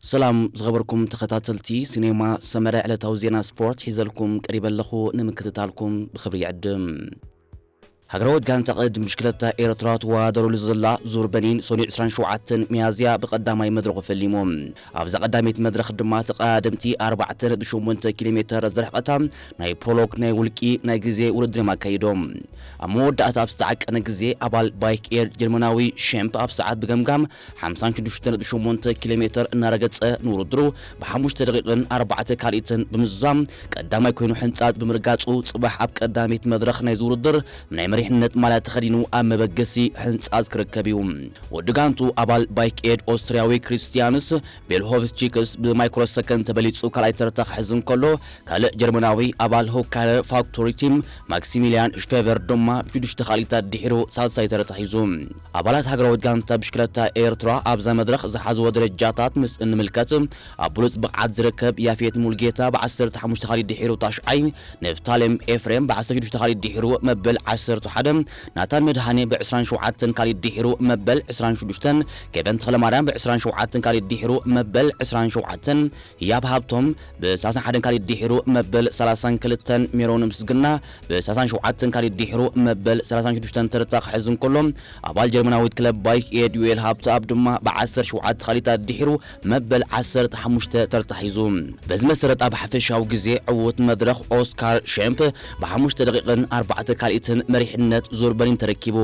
ሰላም ዝኸበርኩም ተኸታተልቲ ሲኔማ ሰመረ፣ ዕለታዊ ዜና ስፖርት ሒዘልኩም ቀሪበ ኣለኹ። ንምክትታልኩም ብኽብሪ ይዕድም። ሃገራዊት ጋንታ ቅድድም ብሽክለታ ኤርትራ ትወዳደረሉ ዘላ ዙር በኒን ሰኑይ ዕስራን ሸውዓተን ሚያዝያ ብቐዳማይ መድረኹ ፈሊሙ። ኣብዛ ቀዳመይቲ መድረኽ ድማ ተቐዳደምቲ ኣርባዕተ ነጥቢ ሸሞንተ ኪሎ ሜተር ዝርሕቐታ ናይ ፕሮሎግ ናይ ውልቂ ናይ ግዜ ውድድር እዮም ኣካይዶም። ኣብ መወዳእታ ኣብ ዝተዓቀነ ግዜ ኣባል ባይክ ኤር ጀርመናዊ ሸምፕ ኣብ ሰዓት ብገምጋም ሓምሳን ሽዱሽተ ነጥቢ ሸሞንተ ኪሎ ሜተር እናረገጸ ንውድድሩ ብሓሙሽተ ደቂቕን ኣርባዕተ ካልኢትን ብምዝዛም ቀዳማይ ኮይኑ ሕንጻጽ ብምርጋጹ ጽባሕ ኣብ ቀዳመይቲ መድረኽ ናይዚ ውድድር ናይ መሪሕነት ማልያ ተኸዲኑ ኣብ መበገሲ ሕንጻጽ ክርከብ እዩ። ወዲ ጋንቱ ኣባል ባይክ ኤድ ኦስትርያዊ ክሪስቲያንስ ቤልሆቭስቺክስ ብማይክሮ ሰከንድ ተበሊጹ ካልኣይ ተርታ ክሕዝ እንከሎ፣ ካልእ ጀርመናዊ ኣባል ሆካረ ፋክቶሪ ቲም ማክሲሚልያን ሽፌቨር ድማ ብሽዱሽተ ካልኢታት ድሒሩ ሳልሳይ ተርታ ሒዙ። ኣባላት ሃገራዊት ጋንታ ብሽክለታ ኤርትራ ኣብዛ መድረኽ ዝሓዝዎ ደረጃታት ምስ እንምልከት፣ ኣብ ብሉጽ ብቕዓት ዝርከብ ያፌት ሙልጌታ ብ ዓሰርተ ሓሙሽተ ካልኢት ድሒሩ ታሽዓይ፣ ንፍታሌም ኤፍሬም ብ ዓሰርተ ሽዱሽተ ካልኢት ድሒሩ መበል ዓሰርተ ሓደ፣ ናታን መድሃኔ ብ ዕስራን ሸውዓተን ካልኢት ድሒሩ መበል ዕስራን ሽዱሽተን፣ ኬቨን ተኽለማርያም ብ ዕስራን ሸውዓተን ካልኢት ድሒሩ መበል ዕስራን ሸውዓተን፣ ህያብ ሃብቶም ብ ሰላሳን ሓደን ካልኢት ድሒሩ መበል ሰላሳን ክልተን፣ ሜሮን ምስግና ብ ሰላሳን ሸውዓተን ካልኢት ድሒሩ መበል ሰላሳን ሽዱሽተን ተርታ ክሕዝ እንከሎ፣ ኣባል ጀርመናዊት ክለብ ባይክ ኤድ ዩኤል ሃብተኣብ ድማ ብ ዓሰርተ ሸውዓተ ካልኢታት ድሒሩ መበል ዓሰርተ ሓሙሽተ ተርታ ሒዙ። በዚ መሰረት ኣብ ሓፈሻዊ ግዜ ዕዉት መድረኽ ኦስካር ሸምፕ ብሓሙሽተ ደቂቕን ኣርባዕተ ካልኢትን መሪሕነት ዙር በኒን ተረኪቡ።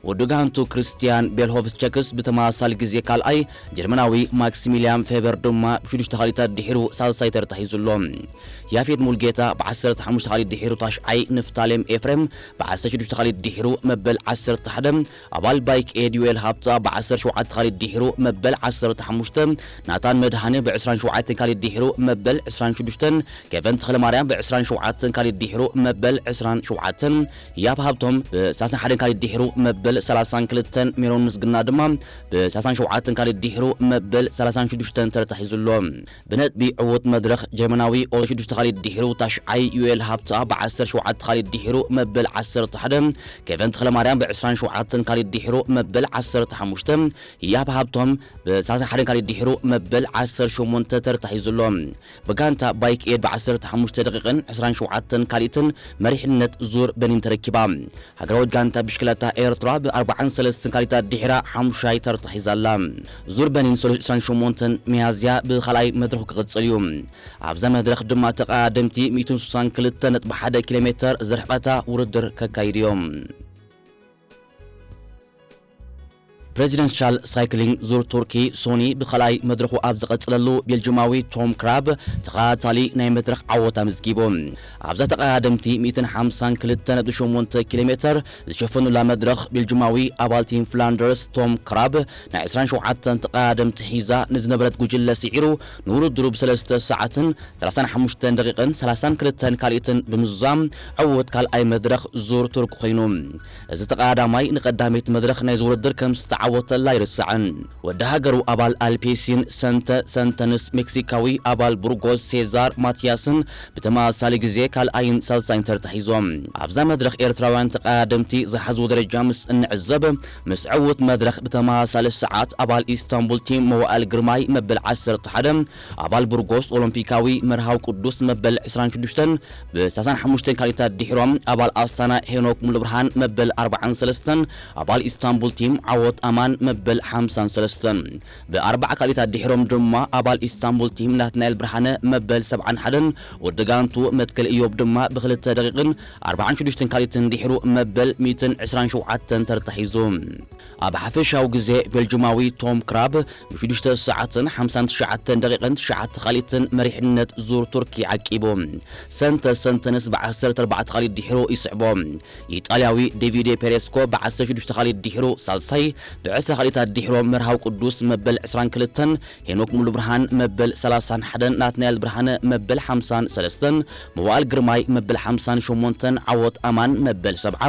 ወዲ ጋንቱ ክርስቲያን ቤልሆቭስቸክስ ብተመሳሳሊ ግዜ ካልኣይ፣ ጀርመናዊ ማክሲሚልያን ፌቨር ድማ ብሽዱሽተ ካልኢታት ድሒሩ ሳልሳይ ተርታ ሒዙ ኣሎ። ያፌት ሙልጌታ ብ ዓሰርተ ሓሙሽተ ካልኢት ድሒሩ ታሽዓይ፣ ንፍታሌም ኤፍሬም ብ ዓሰርተ ሽዱሽተ ካልኢት ድሒሩ መበል ዓሰርተ ሓደ፣ ኣባል ባይክ ኤድ ዩኤል ሃብታ ብ ዓሰርተ ሸውዓተ ካልኢት ድሒሩ መበል ዓሰርተ ሓሙሽተ፣ ናታን መድሃኔ ብ ዕስራን ሸውዓተን ካልኢት ድሒሩ መበል ዕስራን ሽዱሽተን፣ ኬቨን ተኽለማርያም ብ ዕስራን ሸውዓተን ካልኢት ድሒሩ መበል ዕስራን ሸውዓተን፣ ህያብ ሃብቶም ብ ሰላሳን ሓደን ካልኢት ድሒሩ መበል ሰላሳን ክልተን፣ ሜሮን ምስግና ድማ ብ ሰላሳን ሸውዓተን ካልኢት ድሒሩ መበል ሰላሳን ሽዱሽተን ተርታ ሒዙ ኣሎ። ብነጥቢ ዕዉት መድረኽ ጀርመናዊ ኦቶ ሽዱሽተ ካልኢት ድሒሩ ታሽዓይ፣ ዩኤል ሃብታ ብ ዓሰርተ ሸውዓተ ካልኢት ድሒሩ መበል ዓሰርተ ሓደ፣ ኬቨን ተኽለማርያም ብ ዕስራን ሸውዓተን ካልኢት ድሒሩ መበል ዓሰርተ ሓሙሽተ፣ ህያብ ሃብቶም ብ ሰላሳን ሓደን ካልኢት ድሒሩ መበል ዓሰርተ ሸሞንተ ተርታ ሒዙ ኣሎ። ብጋንታ ባይክ ኤድ ብ ዓሰርተ ሓሙሽተ ደቂቕን ዕስራን ሸውዓተን ካልኢትን መሪሕነት ዙር በኒን ተረኪባ። ሃገራዊት ጋንታ ብሽክለታ ኤርትራ ብ ኣርባዓን ሰለስተን ካልኢታት ድሒራ ሓሙሻይ ተርታ ሒዛ ኣላ። ዙር በኒን ሰሉስ ዕስራን ሸሞንተን ሚያዝያ ብኻልኣይ መድረኹ ክቕጽል እዩ። ኣብዛ መድረኽ ድማ ተቐዳደምቲ ሚእትን ስሳን ክልተ ነጥቢ ሓደ ኪሎ ሜተር ዝርሕቐታ ውድድር ከካይዱ እዮም። ፕሬዚደንሻል ሳይክሊንግ ዙር ቱርኪ ሶኒ ብኻልኣይ መድረኹ ኣብ ዝቐጽለሉ ቤልጅማዊ ቶም ክራብ ተኸታታሊ ናይ መድረኽ ዓወት ኣመዝጊቡ። ኣብዛ ተቐዳደምቲ ሚእትን ሓምሳን ክልተ ነጥቢ ሸሞንተ ኪሎ ሜተር ዝሸፈኑላ መድረኽ ቤልጅማዊ ኣባል ቲም ፍላንደርስ ቶም ክራብ ናይ ዕስራን ሸውዓተን ተቐዳደምቲ ሒዛ ንዝነበረት ጉጅለ ስዒሩ ንውድድሩ ብሰለስተ ሰዓትን ሰላሳን ሓሙሽተን ደቂቕን ሰላሳን ክልተን ካልኢትን ብምዝዛም ዕዉት ካልኣይ መድረኽ ዙር ቱርክ ኮይኑ። እዚ ተቐዳዳማይ ንቐዳመይቲ መድረኽ ናይዚ ውድድር ከም ዝተዓወተላ ኣይርሳዕን። ወዲ ሃገሩ ኣባል ኣልፔሲን ሰንተ ሰንተንስ ሜክሲካዊ ኣባል ቡርጎስ ሴዛር ማቲያስን ብተመሳሳሊ ግዜ ካልኣይን ሳልሳይን ተርታ ሒዞም። ኣብዛ መድረኽ ኤርትራውያን ተቐዳደምቲ ዝሓዝዎ ደረጃ ምስ እንዕዘብ፣ ምስ ዕዉት መድረኽ ብተመሳሳሊ ሰዓት ኣባል ኢስታንቡል ቲም መዋእል ግርማይ መበል ዓሰርተ ሓደ፣ ኣባል ቡርጎስ ኦሎምፒካዊ መርሃዊ ቅዱስ መበል ዕስራን ሽዱሽተን፣ ብ ሰላሳን ሓሙሽተን ካልኢታት ድሒሮም ኣባል ኣስታና ሄኖክ ሙሉብርሃን መበል ኣርባዓን ሰለስተን፣ ኣባል ኢስታንቡል ቲም ዓወት ኣማን መበል ሓምሳን ሰለስተን። ብኣርባዓ ካልኢታት ድሒሮም ድማ ኣባል ኢስታንቡል ቲም ናትናኤል ብርሃነ መበል ሰብዓን ሓደን፣ ወዲ ጋንቱ መትከል ኢዮብ ድማ ብክልተ ደቂቕን ኣርባዓን ሽዱሽተን ካልኢትን ድሒሩ መበል ሚእትን ዕስራን ሸውዓተን ተርታ ሒዙ። ኣብ ሓፈሻዊ ግዜ ቤልጅማዊ ቶም ክራብ ብሽዱሽተ ሰዓትን ሓምሳን ትሽዓተን ደቂቕን ትሽዓተ ካልኢትን መሪሕነት ዙር ቱርኪ ዓቂቡ። ሰንተ ሰንተንስ ብ ዓሰርተ ኣርባዕተ ካልኢት ድሒሩ ይስዕቦ። ኢጣልያዊ ዴቪዴ ፔሬስኮ ብ ዓሰርተ ሽዱሽተ ካልኢት ድሒሩ ሳልሳይ፣ ብ ዕስራ ካልኢታት ድሒሮም መርሃዊ ቅዱስ መበል ዕስራን ክልተን፣ ሄኖክ ሙሉብርሃን መበል ሰላሳን ሓደን፣ ናትናኤል ብርሃነ መበል ሓምሳን ሰለስተን፣ መዋእል ግርማይ መበል ሓምሳን ሸሞንተን፣ ዓወት ኣማን መበል ሰብዓ፣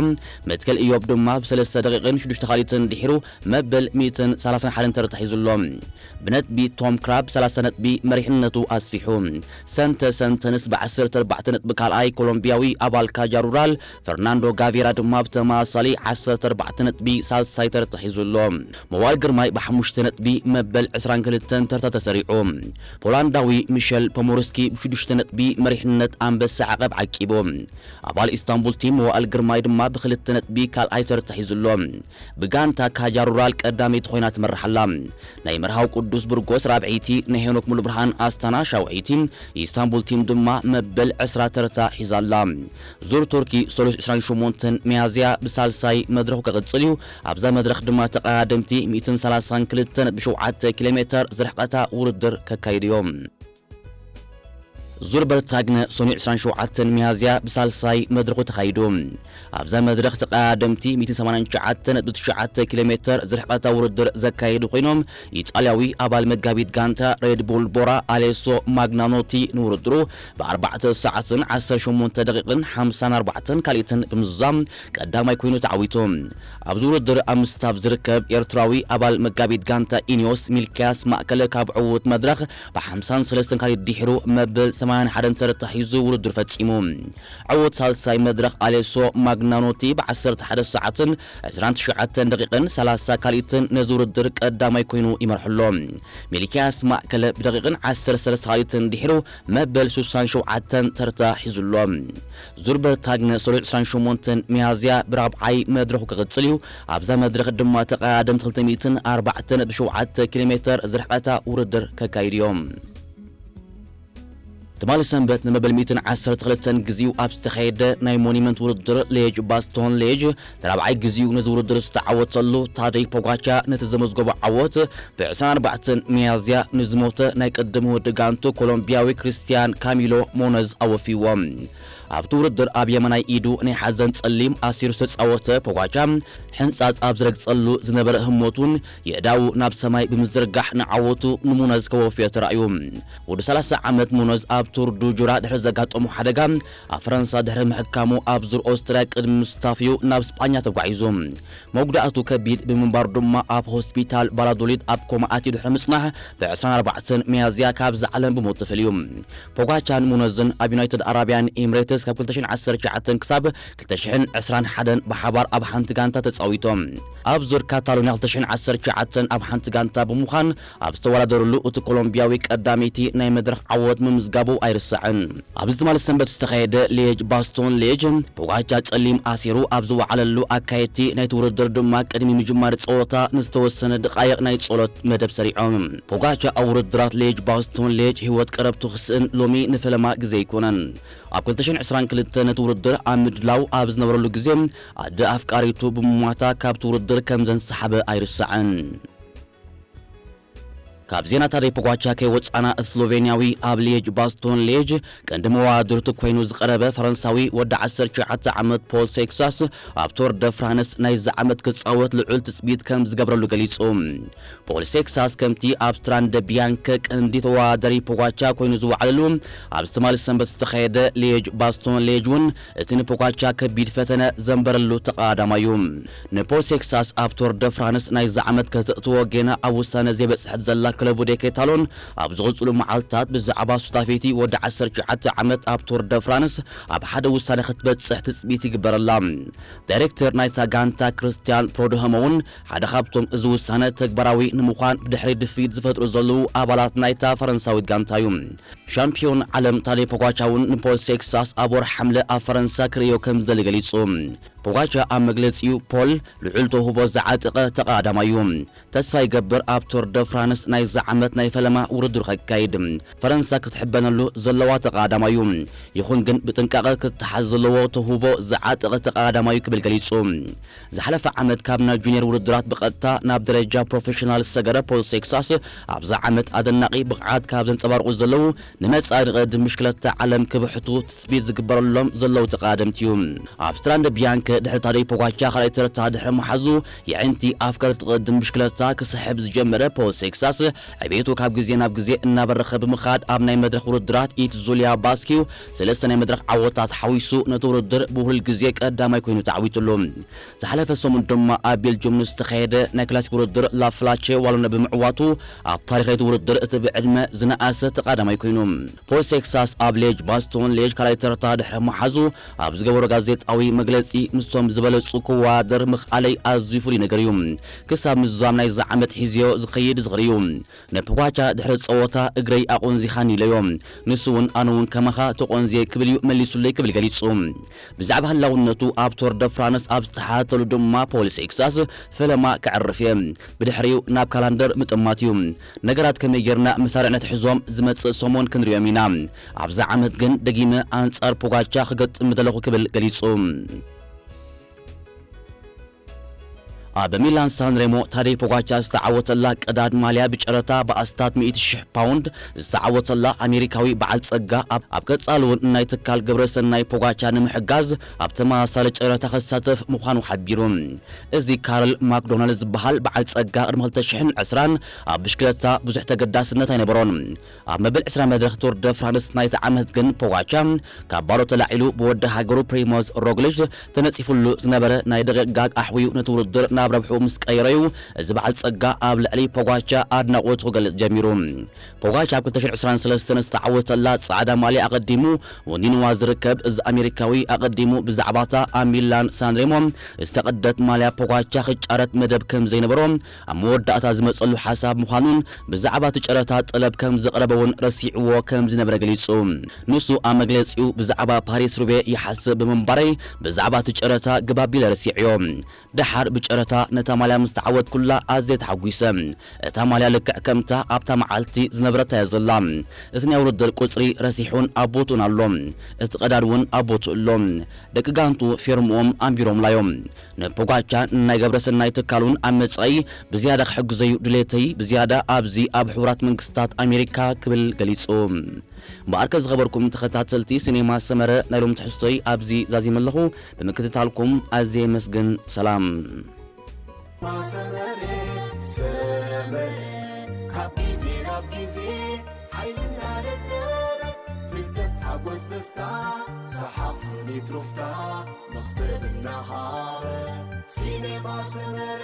መትከል ኢዮብ ድማ ብሰለስተ ደቂቕን ሽዱሽተ ካልኢትን ድሒሩ መበል ሚእትን ሰላሳን ሓደን ተርታ ሒዙ ኣሎ። ብነጥቢ ቶም ክራብ ሰላሳ ነጥቢ መሪሕነቱ ኣስፊሑ። ሰንተ ሰንተንስ ብ ዓሰርተ ኣርባዕተ ነጥቢ ካልኣይ፣ ኮሎምቢያዊ ኣባል ካጃ ሩራል ፈርናንዶ ጋቬራ ድማ ብተመሳሳሊ ዓሰርተ ኣርባዕተ ነጥቢ ሳልሳይ ተርታ ሒዙ ኣሎ። መዋል ግርማይ ብሓሙሽተ ነጥቢ መበል ዕስራን ክልተን ተርታ ተሰሪዑ። ፖላንዳዊ ሚሸል ፖሞርስኪ ብሽዱሽተ ነጥቢ መሪሕነት ኣንበሳ ዓቐብ ዓቂቡ። ኣባል ኢስታንቡል ቲም መዋእል ግርማይ ድማ ብክልተ ነጥቢ ካልኣይ ተርታ ሒዙ ኣሎ። ብጋንታ ካጃ ሩራል ቀዳመይቲ ኮይና ትመርሕ ኣላ። ናይ መርሃዊ ቅዱስ ብርጎስ ራብዐይቲ፣ ናይ ሄኖክ ሙሉብርሃን ኣስታና ሻውዐይቲ፣ ኢስታንቡል ቲም ድማ መበል ዕስራ ተርታ ሒዛ ኣላ። ዙር ቱርኪ ሰሉስ ዕስራን ሸሞንተን ሚያዝያ ብሳልሳይ መድረኹ ክቕጽል እዩ። ኣብዛ መድረኽ ድማ ተቐዳደምቲ ሚእትን ሰላሳን ክልተን ነጥቢ ሸውዓተ ኪሎ ሜተር ዝርሕቐታ ውድድር ከካይዱ እዮም። ዙር በርታግነ ሰኑይ ዕስራን ሸውዓተን ሚያዝያ ብሳልሳይ መድረኹ ተኻይዱ። ኣብዛ መድረኽ ተቐዳደምቲ ሚእትን ሰማንያን ትሽዓተ ነጥቢ ትሽዓተ ኪሎ ሜተር ዝርሕቐታ ውድድር ዘካየዱ ኮይኖም፣ ኢጣልያዊ ኣባል መጋቢት ጋንታ ሬድ ቡል ቦራ ኣሌሶ ማግናኖቲ ንውድድሩ ብኣርባዕተ ሰዓትን ዓሰርተ ሸሞንተ ደቂቕን ሓምሳን ኣርባዕተን ካልኢትን ብምዝዛም ቀዳማይ ኮይኑ ተዓዊቱ። ኣብዚ ውድድር ኣብ ምስታፍ ዝርከብ ኤርትራዊ ኣባል መጋቢት ጋንታ ኢኒዮስ ሚልክያስ ማእከለ ካብ ዕዉት መድረኽ ብሓምሳን ሰለስተን ካልኢት ድሒሩ መበል ሰማንያን ሓደን ተርታ ሒዙ ውድድር ፈጺሙ። ዕዉት ሳልሳይ መድረኽ ኣሌሶ ማግናኖቲ ብዓሰርተ ሓደ ሰዓትን ዕስራን ትሽዓተን ደቂቕን ሰላሳ ካልኢትን ነዚ ውድድር ቀዳማይ ኮይኑ ይመርሑ ኣሎ። ሚልክያስ ማእከለ ብደቂቕን ዓሰርተ ሰለስተ ካልኢትን ድሒሩ መበል ሱሳን ሸውዓተን ተርታ ሒዙ ኣሎ። ዙር በርታግነ ሰሉስ ዕስራን ሸሞንተን ሚያዝያ ብራብዓይ መድረኹ ክቕጽል እዩ። ኣብዛ መድረኽ ድማ ተቐዳደምቲ ክልተ ሚእትን ኣርባዕተን ነጥቢ ሸውዓተ ኪሎ ሜተር ዝርሕቐታ ውድድር ከካይዱ እዮም። ትማሊ ሰንበት ንመበል ሚእትን ዓሰርተ ክልተን ግዜኡ ኣብ ዝተኻየደ ናይ ሞኒመንት ውድድር ሌጅ ባስቶን ሌጅ ንራብዓይ ግዜኡ ነዚ ውድድር ዝተዓወተሉ ታደይ ፖጋቻ ነቲ ዘመዝገቦ ዓወት ብዕስራን ኣርባዕተን ሚያዝያ ንዝሞተ ናይ ቅድም ወዲ ጋንቱ ኮሎምቢያዊ ክርስቲያን ካሚሎ ሞነዝ ኣወፊዎ። ኣብቲ ውድድር ኣብ የማናይ ኢዱ ናይ ሓዘን ጸሊም ኣሲሩ ዝተጻወተ ፖጋቻ፣ ሕንጻጽ ኣብ ዝረግጸሉ ዝነበረ ህሞት እውን የእዳዉ ናብ ሰማይ ብምዝርጋሕ ንዓወቱ ንሙነዝ ከወፍዮ ተራእዩ። ወዲ ሰላሳ ዓመት ሙነዝ ኣብ ቱር ዱ ጁራ ድሕሪ ዘጋጠሞ ሓደጋ ኣብ ፈረንሳ ድሕሪ ምሕካሙ ኣብ ዙር ኦስትርያ ቅድሚ ምስታፍዩ ናብ ስጳኛ ተጓዒዙ። መጉዳእቱ ከቢድ ብምንባሩ ድማ ኣብ ሆስፒታል ቫላዶሊድ ኣብ ኮማ ኣትዩ ድሕሪ ምጽናሕ ብዕስራን ኣርባዕተን ሚያዝያ ካብዚ ዓለም ብሞት ተፈልዩ። ፖጋቻን ሙነዝን ኣብ ዩናይትድ ኣረብያን ኤምሬትስ ካብ ክልተ ሽሕን ዓሰርተ ትሽዓተን ክሳብ ክልተ ሽሕን ዕስራን ሓደን ብሓባር ኣብ ሓንቲ ጋንታ ተጻዊቶም። ኣብ ዙር ካታሎንያ ክልተ ሽሕን ዓሰርተ ትሽዓተን ኣብ ሓንቲ ጋንታ ብምዃን ኣብ ዝተወዳደሩሉ እቲ ኮሎምቢያዊ ቀዳመይቲ ናይ መድረኽ ዓወት ምምዝጋቡ ኣይርሳዕን። ኣብዚ ትማሊ ሰንበት ዝተኻየደ ሌጅ ባስቶን ሌጅ ፖጋቻ ጸሊም ኣሲሩ ኣብ ዝወዓለሉ ኣካየድቲ ናይቲ ውድድር ድማ ቅድሚ ምጅማር ጸወታ ንዝተወሰነ ደቃይቕ ናይ ጸሎት መደብ ሰሪዖም። ፖጋቻ ኣብ ውድድራት ሌጅ ባስቶን ሌጅ ህይወት ቀረብቱ ክስእን ሎሚ ንፈለማ ግዜ ኣይኮነን። ኣብ ክልተ ሽሕን ዕስራን ክልተን ነቲ ውድድር ኣብ ምድላው ኣብ ዝነበረሉ ግዜ ኣደ ኣፍቃሪቱ ብምሟታ ካብቲ ውድድር ከም ዘንሰሓበ ኣይርሳዕን። ካብ ዜና ታደይ ፖጓቻ ከይወጻና፣ እቲ ስሎቬንያዊ ኣብ ሌጅ ባስቶን ሌጅ ቀንዲ መዋድርቱ ኮይኑ ዝቐረበ ፈረንሳዊ ወዲ ዓሰርተ ትሽዓተ ዓመት ፖል ሴክሳስ ኣብ ቶር ደ ፍራንስ ናይዚ ዓመት ክጻወት ልዑል ትጽቢት ከም ዝገብረሉ ገሊጹ። ፖል ሴክሳስ ከምቲ ኣብ ስትራንደ ቢያንከ ቀንዲ ተወዳዳሪ ፖጓቻ ኮይኑ ዝወዓለሉ ኣብዚ ትማሊ ሰንበት ዝተኻየደ ሌጅ ባስቶን ሌጅ እውን እቲ ንፖጓቻ ከቢድ ፈተነ ዘንበረሉ ተቐዳዳማዩ። ንፖል ሴክሳስ ኣብ ቶር ደ ፍራንስ ናይዚ ዓመት ከተእትዎ ጌና ኣብ ውሳነ ዘይበጽሐት ዘላ ክለቡ ዴኬታሎን ኣብ ዝቕጽሉ መዓልታት ብዛዕባ ሱታፌቲ ወዲ ዓሰርተ ትሽዓተ ዓመት ኣብ ቶር ደ ፍራንስ ኣብ ሓደ ውሳነ ክትበጽሕ ትጽቢት ይግበረላ። ዳይሬክተር ናይታ ጋንታ ክርስቲያን ፕሮድሆመ እውን ሓደ ካብቶም እዚ ውሳነ ተግባራዊ ንምዃን ብድሕሪ ድፍኢት ዝፈጥሩ ዘለዉ ኣባላት ናይታ ፈረንሳዊት ጋንታ እዩ። ሻምፒዮን ዓለም ታዴ ፖጓቻ እውን ንፖል ሴክሳስ ኣብ ወርሒ ሓምለ ኣብ ፈረንሳ ክርእዮ ከም ዝደሊ ገሊጹ። ፖጓቻ ኣብ መግለጺኡ፣ ፖል ልዑል ተውህቦ ዝዓጠቐ ተቐዳዳማይ እዩ። ተስፋ ይገብር ኣብ ቶር ደ ፍራንስ ናይዚ ዓመት ናይ ፈለማ ውድድር ከካይድ። ፈረንሳ ክትሕበነሉ ዘለዋ ተቐዳዳማይ እዩ። ይኹን ግን ብጥንቃቐ ክተሓዝ ዘለዎ ተውህቦ ዝዓጠቐ ተቐዳዳማይ እዩ ክብል ገሊጹ። ዝሓለፈ ዓመት ካብ ናይ ጁኒየር ውድድራት ብቐጥታ ናብ ደረጃ ፕሮፌሽናል ዝሰገረ ፖል ሴክሳስ፣ ኣብዛ ዓመት ኣደናቒ ብቕዓት ካብ ዘንጸባርቑ ዘለዉ፣ ንመጻኢ ንቕድድም ብሽክለታ ዓለም ክብሕቱ ትጽቢት ዝግበረሎም ዘለዉ ተቐዳደምቲ እዩ። ኣብ ስትራንደ ቢያንከ ድሕሪ ታደይ ፖጋቻ ካልኣይ ተርታ ድሕሪ ምሓዙ፣ የዕንቲ ኣፍቀርቲ ቅድድም ብሽክለታ ክስሕብ ዝጀመረ ፖል ሴክሳስ፣ ዕቤቱ ካብ ግዜ ናብ ግዜ እናበረኸ ብምኻድ፣ ኣብ ናይ መድረኽ ውድድራት ኢት ዙልያ ባስኪው ሰለስተ ናይ መድረኽ ዓወታት ሓዊሱ፣ ነቲ ውድድር ብውህሉል ግዜ ቀዳማይ ኮይኑ ተዓዊቱሉ። ዝሓለፈ ሰሙን ድማ ኣብ ቤልጅየም ንዝተኻየደ ናይ ክላሲክ ውድድር ላፍላቼ ዋሎነ ብምዕዋቱ፣ ኣብ ታሪኽ ናይቲ ውድድር እቲ ብዕድመ ዝነኣሰ ተቐዳማይ ኮይኑ። ፖል ሴክሳስ ኣብ ሌጅ ባስቶን ሌጅ ካልኣይ ተርታ ድሕሪ ምሓዙ ኣብ ዝገበሮ ጋዜጣዊ መግለጺ፣ ምስቶም ዝበለጹ ክወዳደር ምኽኣለይ ኣዝዩ ፍሉይ ነገር እዩ። ክሳብ ምዝዛም ናይዚ ዓመት ሒዝዮ ዝኸይድ ዝኽሪ እዩ። ንፖጋቻ ድሕሪ ጸወታ እግረይ ኣቖንዚኻኒ ኢለዮ። ንሱ እውን ኣነ እውን ከማኻ ተቖንዝየ ክብል እዩ መሊሱለይ ክብል ገሊጹ። ብዛዕባ ህላውነቱ ኣብ ቶር ደ ፍራንስ ኣብ ዝተሓተሉ ድማ ፖሊስ ኤክሳስ ፈለማ ከዕርፍ እየ። ብድሕሪኡ ናብ ካላንደር ምጥማት እዩ። ነገራት ከመይ ጌርና መሳርዕነት ሕዞም ዝመጽእ ሰሞን ክንሪኦም ኢና። ኣብዛ ዓመት ግን ደጊመ ኣንጻር ፖጋቻ ክገጥም ምደለኹ ክብል ገሊጹ። ኣብ ሚላን ሳንሬሞ ታደይ ፖጋቻ ዝተዓወተላ ቀዳድ ማልያ ብጨረታ ብኣስታት ሚእቲ ሽሕ ፓውንድ ዝተዓወተላ ኣሜሪካዊ በዓል ጸጋ ኣብ ኣብ ቀጻሊ እውን ናይ ትካል ግብረ ሰናይ ፖጋቻ ንምሕጋዝ ኣብ ተመሳሳሊ ጨረታ ክሳተፍ ምዃኑ ሓቢሩ። እዚ ካርል ማክዶናልድ ዝበሃል በዓል ጸጋ ቅድሚ ክልተ ሽሕን ዕስራን ኣብ ብሽክለታ ብዙሕ ተገዳስነት ኣይነበሮን። ኣብ መበል ዕስራ መድረኽ ቱር ደ ፍራንስ ናይቲ ዓመት ግን ፖጋቻ ካብ ባዶ ተላዒሉ ብወዲ ሃገሩ ፕሪሞዝ ሮግሊች ተነጺፉሉ ዝነበረ ናይ ደቂቕ ጋግ ኣሕውዩ ነቲ ውድድር ናብ ረብሑ ምስ ቀየረዩ፣ እዚ በዓል ጸጋ ኣብ ልዕሊ ፖጋቻ ኣድናቖቱ ክገልጽ ጀሚሩ። ፖጋቻ ኣብ ክልተ ሽሕን ዕስራን ሰለስተን ዝተዓወተላ ጻዕዳ ማልያ ኣቐዲሙ ወኒንዋ ዝርከብ እዚ ኣሜሪካዊ ኣቐዲሙ ብዛዕባታ ኣብ ሚላን ሳንሬሞ ዝተቐደት ማልያ ፖጋቻ ክጫረት መደብ ከም ዘይነበሮ ኣብ መወዳእታ ዝመጸሉ ሓሳብ ምዃኑን ብዛዕባ እቲ ጨረታ ጠለብ ከም ዘቕረበ እውን ረሲዕዎ ከም ዝነበረ ገሊጹ። ንሱ ኣብ መግለጺኡ ብዛዕባ ፓሪስ ሩቤ ይሓስብ ብምንባረይ ብዛዕባ እቲ ጨረታ ግባቢለ ረሲዕዮ። ደሓር ብጨረታ ነታ ማልያ ምስ ተዓወትኩላ ኣዝየ ተሓጒሰ። እታ ማልያ ልክዕ ከምታ ኣብታ መዓልቲ ዝነበረታ እያ ዘላ። እቲ ናይ ውድድር ቁጽሪ ረሲሑን ኣብ ቦትኡን ኣሎ። እቲ ቀዳድ እውን ኣብ ቦትኡ ኣሎ። ደቂ ጋንቱ ፌርምኦም ኣንቢሮምላ እዮም። ንፖጋቻ ንናይ ገብረ ሰናይ ትካል እውን ኣብ መጻኢ ብዝያዳ ክሕግዘዩ ድሌተይ ብዝያዳ ኣብዚ ኣብ ሕቡራት መንግስታት ኣሜሪካ ክብል ገሊጹ። እምበኣርከ ዝኸበርኩም ተኸታተልቲ ሲኔማ ሰመረ ናይ ሎም ትሕዝቶይ ኣብዚ ዛዚመ ኣለኹ። ብምክትታልኩም ኣዝየ የመስግን። ሰላም። ሰመረ ሰመረ ካብ ግዜ ናብ ግዜ ሓይልና ደለበ ፍልጠት ሓጎስ ደስታ ሰሓቕ ስኒት ሩፍታ መኽሰብ እናሃበ ሲኔማ ሰመረ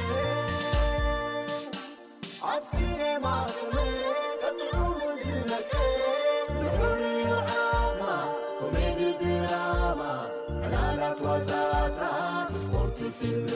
ኣብ ሲኔማ ሰመረ ቀጥዑሙ ዝመቀ ልዑል እዩ ዓማ ኮሜዲ ድራማ ዕላላት ዋዛታት ስፖርት ፊልም